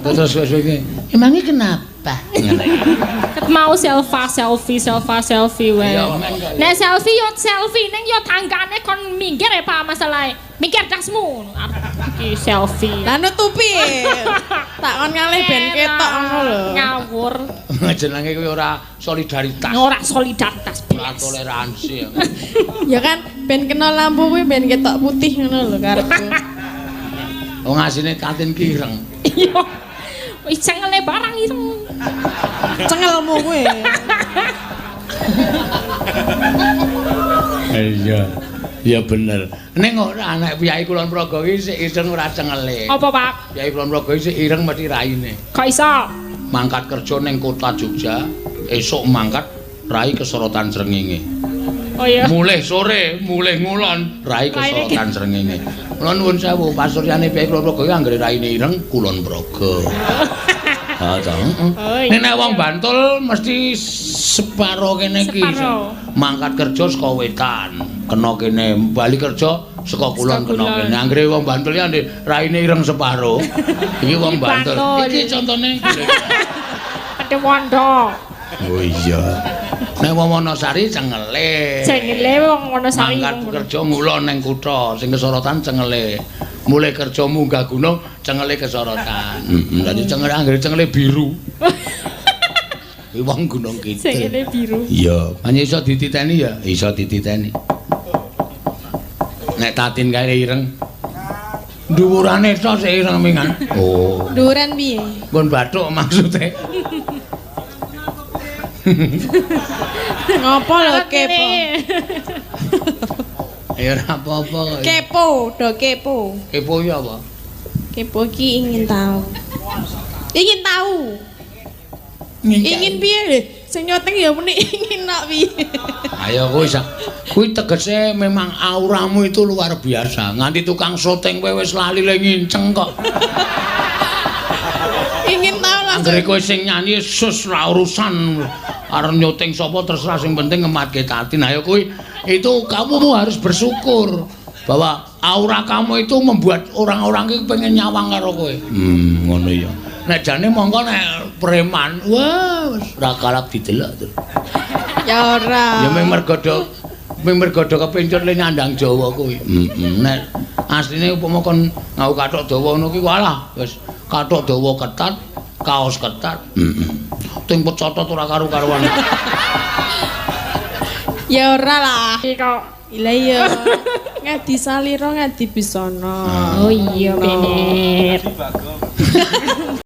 Terus wis iki. Emangnya kenapa? Ket mau selfie selfie selfie selfie wae. Ya, men kok. Nek selfie yo selfie ning yo tanggane kon minggir ya Pak masalahe. Minggir tasmu. Iki selfie. Lah nutupi. Tak kon ngalih ben ketok ngono lho. Ngawur. Jenenge kuwi ora solidaritas. Ora solidaritas. Ora toleransi. Ya. Ya kan ben kena lampu kuwi ben ketok putih ngono lho karepku. Wong asine Tatin ki ireng. Iya. Wis cengele barang ireng. Cengelmu kuwi. Iya. Ya bener. Ning ora anak piyai Kulon Progo iki sik ireng ora cengele. Apa Pak? Piyai Kulon Progo iki sik ireng mesti raine. Kok iso? Mangkat kerja ning kota Jogja, esuk mangkat rai kesorotan srengenge. Oh iya. Mulih sore, mulih ngulon, rai kesorotan srengenge. Kula nuwun sewu, pasuryane piyai Kulon Progo iki anggere raine ireng Kulon Progo. Ha ta. Heeh. Oh, iya. Nek wong Bantul mesti separo kene iki. Separo. Mangkat kerja saka wetan, kena kene, bali kerja saka kulon Saka kena kulon. Kene. Anggere wong Bantul ya raine ireng separo. Iki wong Bantul. Bantul. Iki contone. Padha wondo. Oh iya. Nek wong Wonosari cengele. Cengele wong Wonosari. Mangkat kerja ngulon ning kutha, sing kesorotan cengele. Mulai kerja munggah gunung, cengele kesorotan. Heeh, dadi cengele anggere cengele biru. Kuwi wong Gunung Kidul. Cengele biru. Iya, hanya iso dititeni ya, iso dititeni. Nek Tatin kae ireng. Dhuwurane tok sik ireng mingan. Oh. Dhuwuran piye? Nggon bathuk maksude. Ngopo lho kepo? Ya ora apa-apa kok. Kepo, do kepo. Kepo ya apa? Kepo ki ingin tahu. Ingin tahu. Ingin piye lho? Sing nyoteng ya muni ingin nak piye. Ayo kuwi kuwi tegese memang auramu itu luar biasa. Nganti tukang syuting kowe wis lali le nginceng kok. Ingin tahu langsung. Anggere kowe sing nyanyi sus ra urusan arep nyuting sapa terserah sing penting ngematke Tatin. Ayo kuwi itu kamu harus bersyukur bahwa aura kamu itu membuat orang-orang iki pengen nyawang karo kowe. Ngono ya. Nek jane mongko nek preman, wah wis ora kalap didelok to. Ya ora. Ya mung mergo do kepencut le nyandang Jawa kuwi. Heeh. Nek asline upama kon ngau kathok dawa ngono ki walah wis kathok dawa ketat, kaos ketat. Heeh. Ting pecotot ora karu-karuan. Ya ora lah. Iki kok. Lah iya. Ngadi salira ngadi bisana. Oh iya bener.